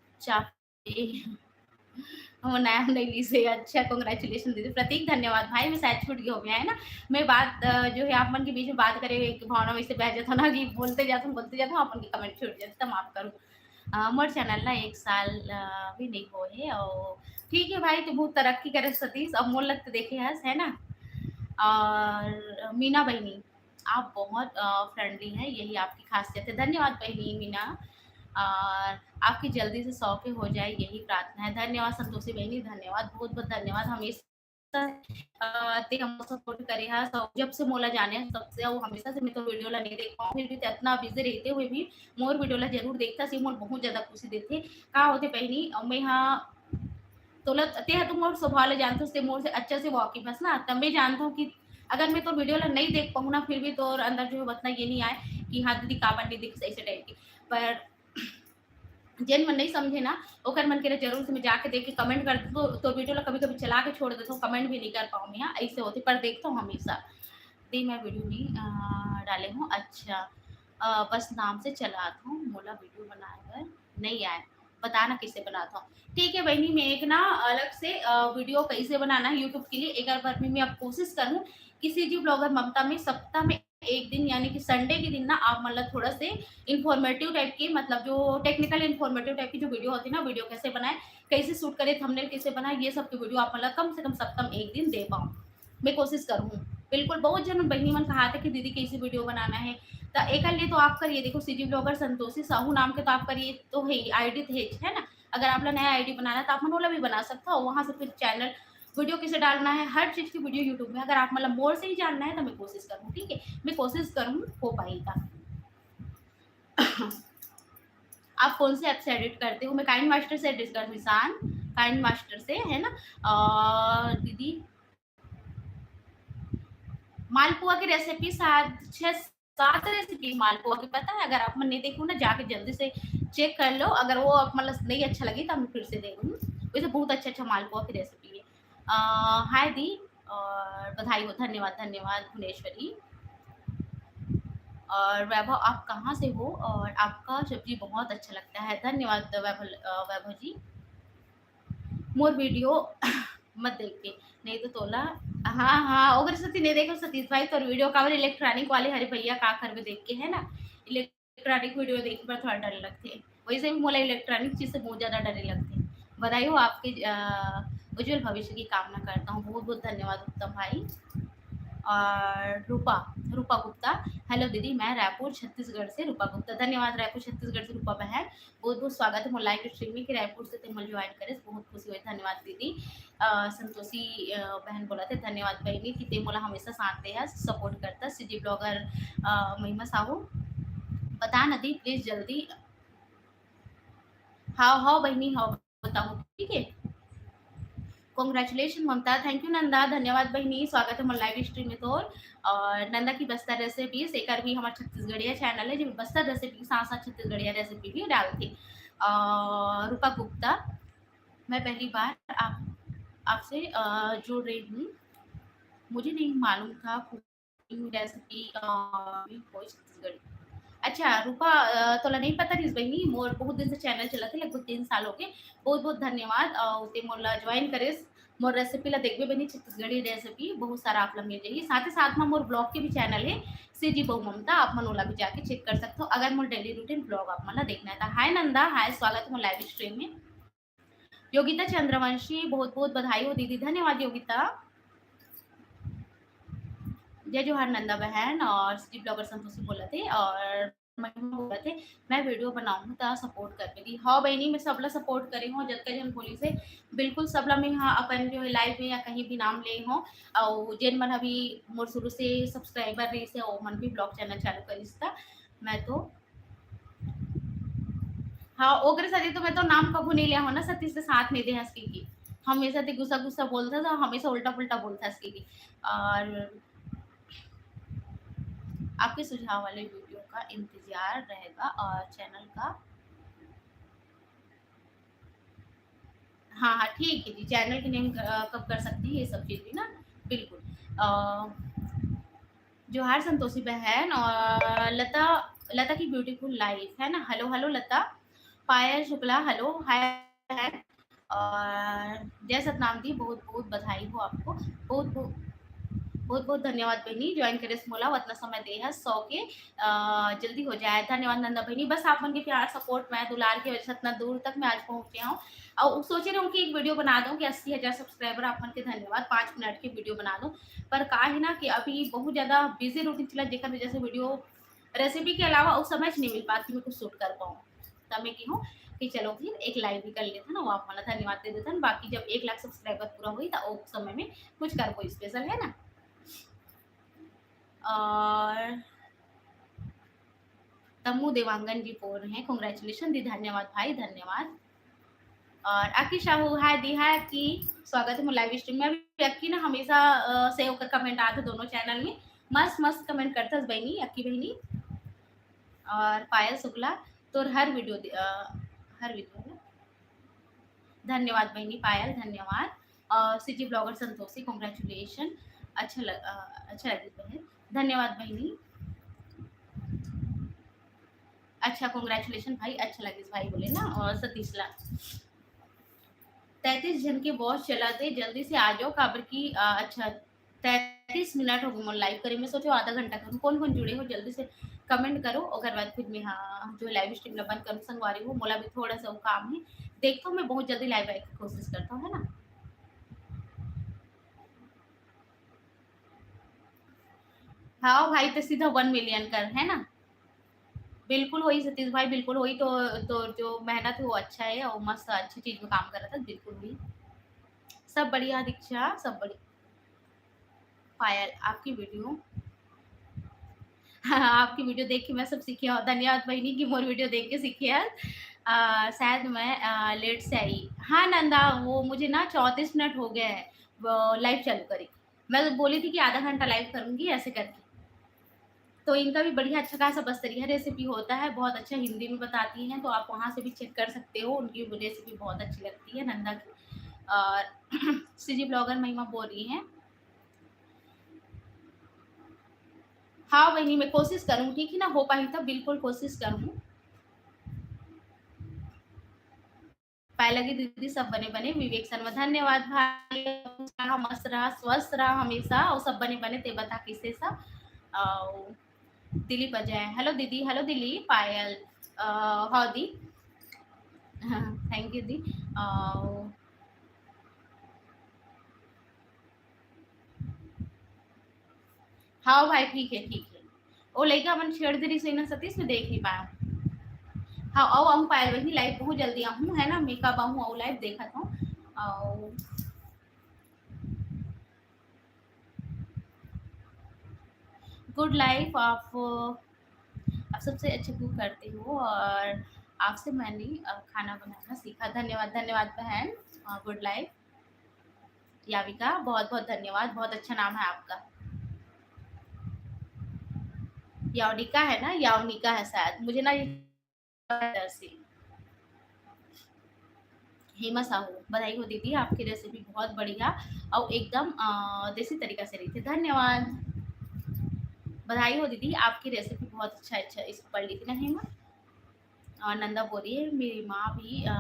चुपचाप वो नया नहीं ली से, अच्छा, congratulation दीदी। प्रतीक, धन्यवाद भाई, मैं शायद छूट गई हो गया, है ना? मैं बात, अ, जो है आप मन के बीच में बात करे, एक भावना में से बह जाता ना कि बोलते जाता हूँ, बोलते जाता हूँ, आप मन के कमेंट छूट जाते, तो माफ करो। अ, मोर चैनल ना एक साल, अ, भी नहीं हो है, और ठीक है भाई, तो बहुत तरक्की करे सतीश, अब मोर लग तो देखे हस, है ना? और मीना बहिनी, आप बहुत, अ, फ्रेंडली हैं, यही आपकी खासियत है। धन्यवाद बहिनी मीना, और आपकी जल्दी से सौ के हो जाए, यही प्रार्थना है। धन्यवाद संतोषी बहिनी, धन्यवाद, बहुत-बहुत धन्यवाद। हमेशा, अ, ते हमको सपोर्ट करे हस, जब से मोला जाने हस, तब से, वो हमेशा से मैं तो वीडियो ला नहीं देख पाऊँ, फिर भी ते अतना बिजी रहते हुए भी मोर वीडियो ला जरूर देखथस, ये मोर बहुत ज़्यादा खुशी देथे। का होथे बहिनी, अ, मैं हा तोला, ते ह तो मोर स्वभाव ले जानथस, ते मोर से अच्छा से वाकिफ हस ना, त मैं जानथों कि अगर मैं तोर वीडियो ला नहीं देख पाऊँ ना, फिर भी तोर अंदर जो है उतना ये नहीं आए कि हाँ दीदी काबर नहीं दिखस, ऐसे टाइप के। पर जेन मन नहीं समझे ना, ओकर मन के लिए जरूर से मैं जाके देख के कमेंट कर दूँ, तो, तो वीडियो ला कभी-कभी चला के छोड़ देता हूँ, कमेंट भी नहीं कर पाऊँ मैं, हाँ, ऐसे होथे, पर देखता हूँ हमेशा। दे मैं वीडियो नहीं, अ, डाले हूँ, अच्छा, अ, बस नाम से चलात हूँ, मोला वीडियो बनाए बर नहीं आए, बताना कैसे बनाता हूँ। ठीक है बहिनी, मैं एक ना अलग से, अ, वीडियो कैसे बनाना है YouTube के लिए, एक बार भी मैं अब कोशिश करूँ कि CG vlogger ममता में सप्ताह में एक दिन, यानी कि संडे के दिन ना आप मन ला थोड़ा से इन्फॉर्मेटिव टाइप के, मतलब जो टेक्निकल इन्फॉर्मेटिव टाइप की जो वीडियो होती है ना, वीडियो कैसे बनाए, कैसे शूट करे, थंबनेल कैसे बनाए, ये सब की वीडियो आप मन ला कम से कम सप्ताह में एक दिन दे पाऊँ, मैं कोशिश करूँ। बिल्कुल, बहुत जन बहिनी मन कहाथे कि दीदी कैसे वीडियो बनाना है, तो एक लिए तो आप करिए, देखो CG vlogger संतोषी साहू नाम के तो आप करिए, तो है आईडी थे, है ना? अगर आप लोग नया आईडी बनाना है तो आप मन ओला भी बना सकते हो, वहाँ से फिर चैनल वीडियो कैसे डालना है, हर चीज की वीडियो YouTube में। अगर आप मतलब मोर से ही जानना है तो मैं कोशिश करूँ, ठीक है, मैं कोशिश करूँ हो पाएगा। आप कौन से ऐप से एडिट करते हो? मैं काइंड मास्टर से एडिट करती हूँ, काइंड मास्टर से, है ना? और दीदी मालपुआ की रेसिपी सात, छः सात रेसिपी मालपुआ की पता है, अगर आप मन नहीं देखो ना, जाके जल्दी से चेक कर लो। अगर वो आप मतलब नहीं अच्छा लगी तो मैं फिर से दे दूँगी। वैसे बहुत अच्छा अच्छा मालपुआ की रेसिपी है। अ, हाय दी, और बधाई हो, धन्यवाद, धन्यवाद भुवनेश्वरी। और वैभव, आप कहाँ से हो? और आपका सब्जी बहुत अच्छा लगता है। धन्यवाद वैभव, अ, वैभव जी। मोर वीडियो मत देख के, नहीं तो तोला, हाँ, हाँ, ओकर सेती नहीं देखो सतीश भाई, तोर वीडियो काबर इलेक्ट्रॉनिक वाले हरे भैया का करबे देख के, है ना? इलेक्ट्रॉनिक वीडियो देखे बर थोड़ा डर लगथे। वैसे भी मोला इलेक्ट्रॉनिक चीज से बहुत ज्यादा डरे लगथे। बधाई हो आपके, अ, उज्जवल भविष्य की कामना करता हूँ। बहुत बहुत धन्यवाद उत्तम भाई। और रूपा, रूपा गुप्ता, हेलो दीदी, मैं रायपुर छत्तीसगढ़ से रूपा गुप्ता। धन्यवाद रायपुर छत्तीसगढ़ से रूपा बहन, बहुत बहुत स्वागत है मोर लाइव स्ट्रीम में कि रायपुर से ते मोला ज्वाइन करे, बहुत खुशी हुई। धन्यवाद दीदी। अ, संतोषी, अ, बहन बोलथे, धन्यवाद बहिनी कि ते मोला हमेशा साथ दे हस, सपोर्ट करथस। CG vlogger, अ, महिमा साहू, बता ना दी प्लीज जल्दी। हाव, हाव बहिनी, हाव, बताऊँ, ठीक है? Congratulation Mamata. Thank you नंदा, धन्यवाद बहिनी, स्वागत है मोर live stream में तोर। और नंदा की बस्तर recipes, एकर भी हमर छत्तीसगढ़िया channel है, जेमे बस्तर recipe के साथ साथ छत्तीसगढ़िया recipe भी डालथे। और रूपा गुप्ता, मैं पहली बार आप, आपसे, अ, जुड़ रही हूँ, मुझे नहीं मालूम था cooking recipe, अ, कोई छत्तीसगढ़ी। अच्छा रूपा, अ, तोला नहीं पता रहिस बहिनी, मोर बहुत दिन से channel चलत हे, लगभग तीन साल हो गए। बहुत बहुत धन्यवाद, अ, ते मोला join करेस। मोर recipe ला देखबे बहिनी, छत्तीसगढ़ी recipe बहुत सारा आप ला मिल जाही। साथ ही साथ में मोर vlog के भी channel है, सीजी बहू ममता, आप मन ओला भी जाके check कर सकते हो, अगर मोर daily routine vlog आप मन ला देखना है तो। Hi नंदा, hi, स्वागत है मोर live stream में। योगिता चंद्रवंशी, बहुत बहुत बधाई हो दीदी। धन्यवाद योगिता। जय जोहार नंदा बहन, और city blogger संतोषी बोलत हे, और महिमा बोलत हे, मैं video बनाऊँ त support कर दीदी। हाँ बहिनी, मैं सबला support करे हूँ, जतका जन बोलिस हे, बिल्कुल सबला मैं यहाँ अपन जो है live में या कहीं भी नाम ले हूँ, और जेन मन अभी मोर शुरू से subscriber रहिस हे, वो मन भी vlog channel चालू करिस त मैं तो हाँ, ओकरे साथे तो मैं तो नाम कभू नहीं लिया हूँ ना, सतीश से साथ नहीं दे हंस की, की। हमेशा ते गुस्सा गुस्सा बोलता था, हमेशा उल्टा पुल्टा बोलता हंस की, की। और आपके सुझाव वाले video का इंतजार रहेगा और channel का। हाँ, हाँ, ठीक है जी, channel की name, अ, कब कर सकती है ये सब चीज़ भी ना, बिल्कुल। अ, जोहार संतोषी बहन और लता, लता की beautiful life है ना। Hello, hello लता। पायल शुक्ला, hello, hi बहन। और जय सतनाम दी, बहुत बहुत बधाई हो आपको, बहुत बहुत बहुत बहुत धन्यवाद बहिनी, join करे मोला, उतना समय दे है सौ के, अ, जल्दी हो जाए। धन्यवाद नंदा बहिनी, बस आप मन के प्यार, support, मैं दुलार की वजह से इतना दूर तक मैं आज पहुंचे हूँ। और सोचे रहूँ कि एक video बना दूँ कि अस्सी हज़ार subscriber आप मन के, धन्यवाद, पाँच मिनट की video बना दूँ। पर का है ना कि अभी बहुत ज़्यादा busy routine चला, जेकर वजह से video recipe के अलावा उस समय नहीं मिल पाती मैं कुछ shoot कर पाऊँ। तब मैं कहूँ कि चलो फिर एक live भी कर लेते हैं ना, वो आप मन ला धन्यवाद दे देते हैं। बाकी जब एक लाख subscriber पूरा हुई तो उस समय में कुछ करबो special, है ना। और तमू देवांगन जी बोल रहे हैं, congratulation दी, धन्यवाद भाई, धन्यवाद। और अक्की साहू, hi दी, hi अक्की, स्वागत है मोर live stream में। अभी अक्की ना हमेशा, अ, से ओकर comment आथे दोनों channel में, मस्त मस्त comment करथस बहिनी, अक्की बहिनी। और पायल शुक्ला, तोर हर video दे-, अ, हर video है। धन्यवाद बहिनी पायल, धन्यवाद। अ, सीजी blogger संतोषी, congratulation, अच्छा लग-, अ, अच्छा लगिस बहिनी, धन्यवाद बहिनी। अच्छा, congratulation भाई, अच्छा लगिस भाई बोले ना। और सतीश ला, तैंतीस झन के watch चलत हे, जल्दी से आ जाओ, काबर की, अ, अच्छा, तैंतीस मिनट हो गए मोर live करे, मैं सोचो आधा घंटा करूँ। कौन कौन जुड़े हो जल्दी से comment करो, ओकर बाद फिर मैं, हाँ, जो live stream ला बंद करूँ संगवारी हो, मोला भी थोड़ा सा वो काम है। देखता हूँ, मैं बहुत जल्दी live आए की कोशिश करता हूँ, है ना। हाँ भाई, तो सीधा one million कर, है ना। बिल्कुल होई सतीश भाई, बिल्कुल होई। तो, तो जो मेहनत है वो अच्छा है और मस्त अच्छी चीज में काम कर रहा था, बिल्कुल होई। सब बढ़िया दीक्षा, सब बढ़िया। पायल, आपकी video, आपकी video देख के मैं सब सीखे हूँ। धन्यवाद बहिनी कि मोर video देख के सीखे है। अ, शायद मैं, अ, late से आई। हाँ नंदा, वो मुझे ना चौंतीस मिनट हो गए हैं वो live चालू करी। मैं तो बोली थी कि आधा घंटा live करूंगी ऐसे करके। तो इनका भी बढ़िया अच्छा खासा बस्तरिया recipe होता है, बहुत अच्छा हिंदी में बताती हैं, तो आप वहाँ से भी check कर सकते हो। उनकी recipe बहुत अच्छी लगती है नंदा की। और सीजी blogger महिमा बोल रही हैं। हाँ बहिनी, मैं कोशिश करूँ, ठीक है ना, हो पाही तो बिल्कुल कोशिश करूँ। पाए लगी दीदी, सब बने बने। विवेक शर्मा, धन्यवाद भाई, मस्त रहा, स्वस्थ रहा हमेशा, और सब बने बने ते बता किसे सब। और दिलीप अजय, hello दीदी, hello दिलीप, पायल, अ, हाँ दी, thank you दी। अ, हाँ भाई, ठीक है, ठीक है। ओ लइका मन छेड़ दे रहिस ना सतीश, मैं देख नहीं पाया। हाँ, आओ, आऊँ पायल बहिनी, live बहुत जल्दी आऊँ, है ना, मैं कब आऊँ, आओ live देखा था। आओ। Good life, आप, आप सबसे अच्छे cook करते हो और आपसे मैंने, अ, खाना बनाना सीखा। धन्यवाद, धन्यवाद बहन। अ, good life। याविका, बहुत बहुत धन्यवाद, बहुत अच्छा नाम है आपका। यावनिका है ना, यावनिका है शायद, मुझे ना ये हेमा साहू, बधाई हो दीदी, आपकी रेसिपी बहुत बढ़िया और एकदम अ, देसी तरीका से रही थी। धन्यवाद। बधाई हो दीदी, आपकी रेसिपी बहुत अच्छा, अच्छा इसको पढ़ ली थी ना हेमा। और नंदा बोली है, मेरी माँ भी अ,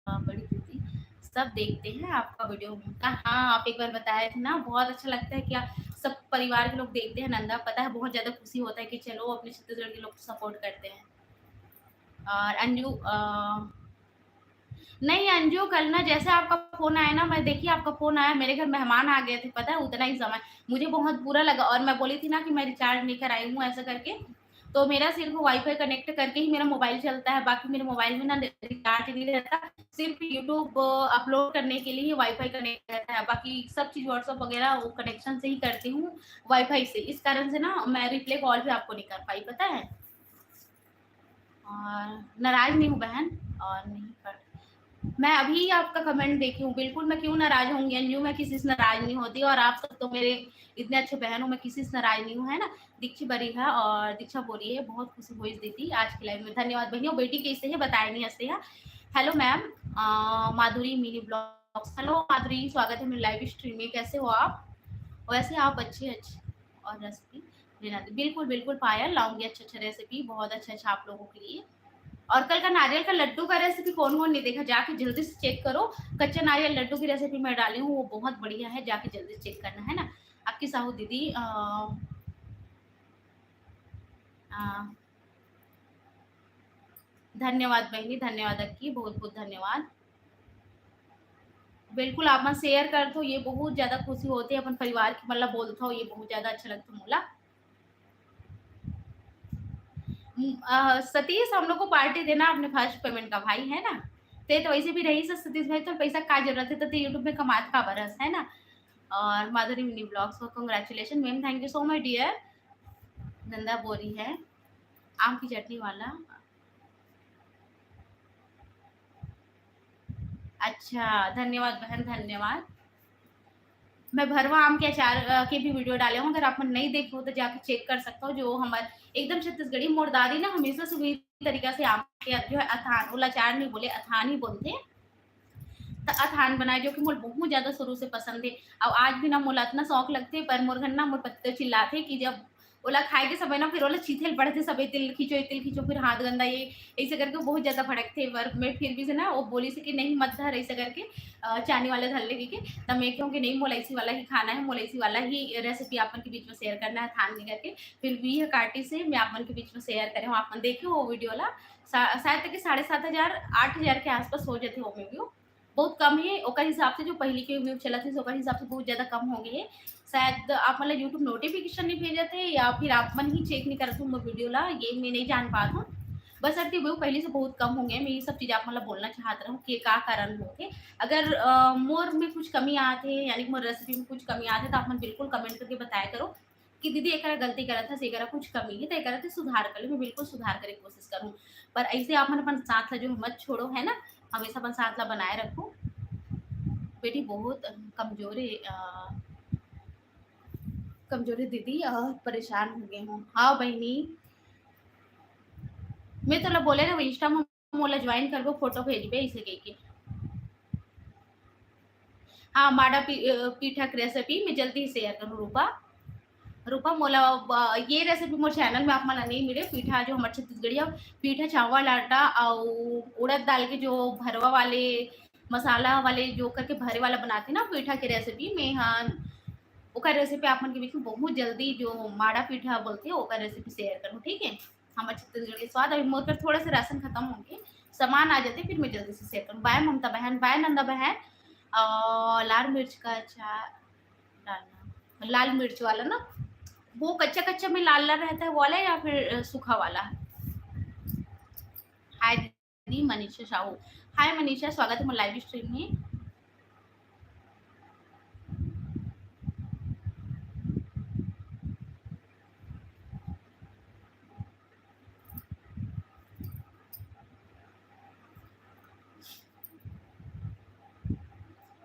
बड़ी दीदी सब देखते हैं आपका वीडियो। हाँ, आप एक बार बताए थे ना, बहुत अच्छा लगता है क्या सब परिवार के लोग देखते हैं नंदा। पता है, बहुत ज्यादा खुशी होता है कि चलो, अपने छत्तीसगढ़ के लोग सपोर्ट करते हैं। और अंजू अ, नहीं अंजू, कल ना जैसे आपका फोन आया ना, मैं देखी आपका फोन आया, मेरे घर मेहमान आ गए थे, पता है, उतना ही समय। मुझे बहुत बुरा लगा और मैं बोली थी ना कि मैं रिचार्ज नहीं कराई हूँ ऐसा करके। तो मेरा सिर्फ वाईफाई कनेक्ट करके ही मेरा मोबाइल चलता है, बाकी मेरे मोबाइल में ना रिचार्ज नहीं रहता, सिर्फ यूट्यूब अपलोड करने के लिए वाईफाई कनेक्ट रहता है, बाकी सब चीज WhatsApp वगैरह वो कनेक्शन से ही करती हूँ, वाईफाई से। इस कारण से ना मैं रिप्ले कॉल भी आपको नहीं कर पाई, पता है। और नाराज नहीं हूँ बहन, और नहीं कर, मैं अभी आपका कमेंट देखी हूँ, बिल्कुल मैं क्यों नाराज होंगी अंजू, मैं किसी से नाराज नहीं होती। और आप सब तो मेरे इतने अच्छे बहन हो, मैं किसी से नाराज नहीं हूँ, है ना। दीक्षा बरी है और दीक्षा बोली है, बहुत खुशी हुई दीदी आज की लाइव में। धन्यवाद बहनियों, बेटी कैसे है बताए नहीं हंसते हैं। हेलो मैम, माधुरी मिनी ब्लॉग्स। हेलो माधुरी, स्वागत है मेरी लाइव स्ट्रीम में, कैसे हो आप? वैसे आप अच्छे अच्छे और रेसिपी लेना थी। बिल्कुल बिल्कुल पायल, लाऊंगी अच्छा अच्छा रेसिपी, बहुत अच्छा अच्छा आप लोगों के लिए। और कल का नारियल का लड्डू का रेसिपी कौन कौन नहीं देखा, जाके जल्दी से चेक करो। कच्चा नारियल लड्डू की रेसिपी मैं डाली हूँ, वो बहुत बढ़िया है, जाके जल्दी चेक करना, है ना। आपकी साहू दीदी अ, अ, धन्यवाद बहनी, धन्यवाद अक्की, बहुत बहुत धन्यवाद। बिल्कुल आप मन शेयर कर दो, ये बहुत ज्यादा खुशी होती है, अपन परिवार की मतलब बोलता हो, ये बहुत ज्यादा अच्छा लगता है मोला। हम्म, अ, सतीश, हम लोग को पार्टी देना अपने फर्स्ट पेमेंट का भाई, है ना। ते तो वैसे भी रही सतीश भाई, तो पैसा का जरूरत है, तो ते यूट्यूब में कमात का बरस है ना। और माधुरी मिनी ब्लॉग्स को congratulation ma'am, thank you so much dear। नंदा बोरी है आम की चटनी वाला। अच्छा, धन्यवाद बहन, धन्यवाद। मैं भरवा आम के अचार अ, के भी वीडियो डाले हूँ, अगर आप मन नहीं देखे हो तो जाके चेक कर सकते हो। जो हमारे एकदम छत्तीसगढ़ी मोर दादी ना हमेशा से वही तरीका से आम के जो है अथान, ओला अचार नहीं बोले, अथान ही बोलते हैं। तो अथान बनाए, जो कि मोर बहुत ज्यादा शुरू से पसंद है। और आज भी ना मोला इतना शौक लगते, पर मोर घर ना मोर पति तो चिल्लाते कि जब ओला खाए के समय ना फिर ओला चीथे ल पड़थे, सबे तिल खींचो, तिल खींचो, फिर हाथ गंदा, ये ऐसे करके बहुत ज्यादा भड़कथे। पर मैं फिर भी से ना वो बोली से कि नहीं मत धर, ऐसे करके अ, चानी वाला धर लेके के। तब मैं कहूँ कि नहीं, मोला इसी वाला ही खाना है, मोला इसी वाला ही रेसिपी आप मन के बीच में शेयर करना है, थान के करके। फिर भी ये काटी से मैं आप मन के बीच में शेयर करे हूँ, आप मन देखे वो वीडियो ला। शा-, शायद तक साढ़े सात हजार, आठ हजार के आसपास हो जाते हो में व्यू। बहुत कम है ओकर हिसाब से, जो पहले के व्यू चलत है ओकर हिसाब से बहुत ज्यादा कम हो गए है। शायद आप मतलब यूट्यूब नोटिफिकेशन नहीं भेजत है या फिर आप मन ही चेक नहीं करत हो मोर वीडियो ला, ये मैं नहीं जान पात हूँ। बस अति व्यू पहले से बहुत कम हो गए, मैं ये सब चीज आप मतलब बोलना चाहत रहूँ कि का कारण होथे। अगर अ, मोर में कुछ कमी आत है, यानी कि मोर रेसिपी में कुछ कमी आत है, तो आप मन बिल्कुल कमेंट करके बताया करो कि दीदी एकरा गलती करत हस, एकरा कुछ कमी है, तो एकरा ते सुधार कर ले। मैं बिल्कुल सुधार करे के कोशिश करूँ, पर ऐसे आप मन अपन साथ ला जो है मत छोड़ो, है ना, हमेशा अपन साथ ला बनाए रखो। बेटी बहुत कमजोरी अ, कमजोरी दीदी अ, परेशान हो गए हूँ। हाँ बहनी, मैं तोला बोले ना इंस्टा में मोला ज्वाइन करबो, फोटो भेजबे इसे कह के। हाँ, माड़ा पी-, अ, पीठा के रेसिपी मैं जल्दी ही शेयर करूँ रूपा। रूपा मोला ब-, ये रेसिपी मोर चैनल में आप मन ला नहीं मिले। पीठा जो हमारे छत्तीसगढ़िया पीठा चावल आटा और उड़द दाल के जो भरवा वाले मसाला वाले जो करके भरे वाला बनाते ना पीठा के रेसिपी में, हाँ, ओकर रेसिपी आप मन के बीच में बहुत जल्दी जो माड़ा पीठा बोलते हैं ओकर रेसिपी शेयर करूँ, ठीक है। हमारे छत्तीसगढ़ के स्वाद। अभी मोर कर थोड़ा सा राशन खत्म हो गए, सामान आ जाते फिर मैं जल्दी से शेयर करूँ। बाय ममता बहन, बाय नंदा बहन। और लाल मिर्च का अचार डालना, लाल मिर्च वाला ना, वो कच्चा कच्चा में लाल लाल रहता है वाला या फिर अ, सूखा वाला? हाय दीदी मनीषा साहू। हाय मनीषा, स्वागत है मोर लाइव स्ट्रीम में।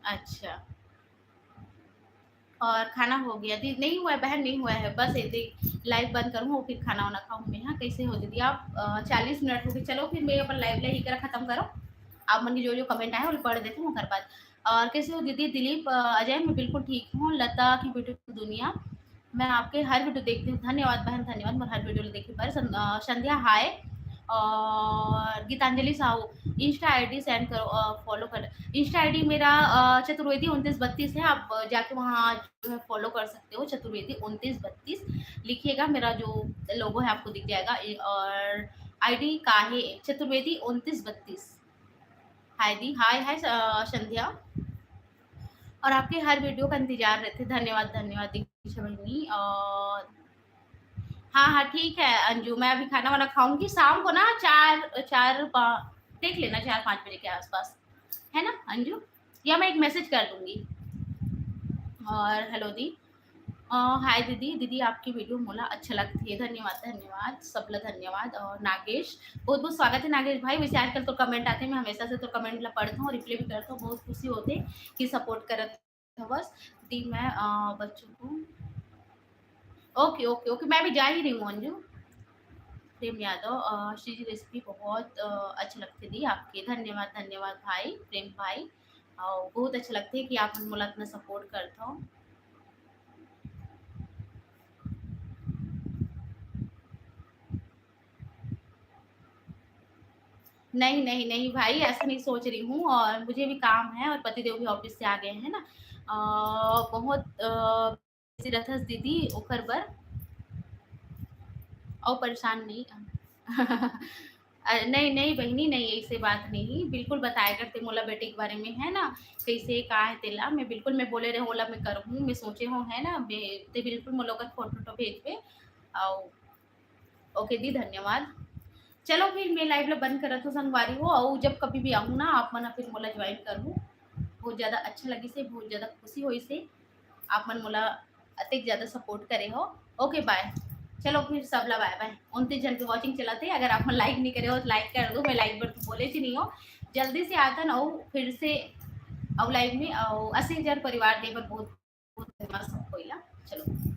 अच्छा, और खाना हो गया? दी, नहीं हुआ है बहन, नहीं हुआ है, बस ऐसे लाइव बंद करूँ और फिर खाना वाना खाऊँ मैं। हाँ, कैसे हो दीदी आप? अ, चालीस मिनट हो गए। चलो फिर मैं अपन लाइव ला ही कर खत्म करो, आप मन के जो जो कमेंट आए वो पढ़ देती हूँ ओकर बाद। और कैसे हो दीदी? दिलीप, अ, अजय, मैं बिल्कुल ठीक हूँ। लता की ब्यूटीफुल दुनिया, मैं आपके हर वीडियो देखती हूँ। धन्यवाद बहन, धन्यवाद, मोर हर वीडियो देखे बर। सं-, अ, संध्या हाय, और Geetanjali Sahu, insta ID send करो, अ, फॉलो कर। इंस्टा आईडी मेरा, अ, चतुर्वेदी उनतीस बत्तीस है, आप, अ, जाके वहाँ जो है फॉलो कर सकते हो, चतुर्वेदी उनतीस बत्तीस लिखिएगा, मेरा जो लोगो है आपको दिख जाएगा। ए-, और आईडी का है चतुर्वेदी उनतीस बत्तीस। हाय दी, हाय, हाय, अ, संध्या। और आपके हर वीडियो का इंतजार रहते। धन्यवाद, धन्यवाद दीक्षा बहनी। और हाँ, हाँ, ठीक है अंजू, मैं अभी खाना वाना खाऊंगी शाम को ना, चार, चार, पा-, देख लेना, चार पाँच बजे के आसपास, है ना अंजू? या मैं एक मैसेज कर दूंगी। और हेलो दी, अ, हाय दीदी, दीदी आपकी वीडियो मोला अच्छा लगथे। धन्यवाद, धन्यवाद, सबला धन्यवाद। और नागेश, बहुत बहुत स्वागत है नागेश भाई। वैसे आजकल तो कमेंट आथे, मैं हमेशा से तो कमेंट ला पढ़थों, रिप्लाई भी करथों, बहुत खुशी होथे कि सपोर्ट करत हवस। दी मैं, अ, बच्चों को, ओके, ओके, ओके, मैं भी जा ही रही हूँ अंजू। प्रेम यादव, अ, श्री जी रेसिपी बहुत, अ, अच्छा लगथे दी आपके। धन्यवाद, धन्यवाद भाई, प्रेम भाई। अउ बहुत अच्छा लगथे कि आप मन मोला इतना सपोर्ट करथव। नहीं, नहीं, नहीं भाई, ऐसा नहीं सोच रही हूँ, और मुझे भी काम है और पतिदेव भी ऑफिस से आ गए हैं ना। अ, बहुत, अ, बिजी रहथस दीदी, ओकर बर अउ परेशान नहीं। अ, नहीं, नहीं बहिनी, नहीं, ऐसे बात नहीं, बिल्कुल बताया करते मोला बेटे के बारे में, है ना, कैसे का है तेला, मैं बिल्कुल, मैं बोले रहे ओला मैं करहूँ, मैं सोचे हूँ, है ना, बे-, ते बिल्कुल मोला ओकर फोटो तो भेजबे। अउ ओके दी, धन्यवाद। चलो फिर मैं लाइव ला बंद करत हूँ संगवारी हो, अउ जब कभी भी आऊँ ना, आप मन फिर मोला ज्वाइन करहू। बहुत ज्यादा अच्छा लगिस हे, बहुत ज्यादा खुशी होइस हे, आप मन मोला अतेक ज्यादा सपोर्ट करे हो। ओके, बाय। चलो फिर सबला बाय बाय। उनतीस जन के वॉचिंग चलत हे, अगर आप मन लाइक नहीं करे हो तो लाइक कर दो, मैं लाइक बर तो बोले ही नहीं हो। जल्दी से आथन अउ फिर से अउ लाइव में अउ अस्सी हजार परिवार दे बर बहुत बहुत धन्यवाद सब कोई ला। चलो।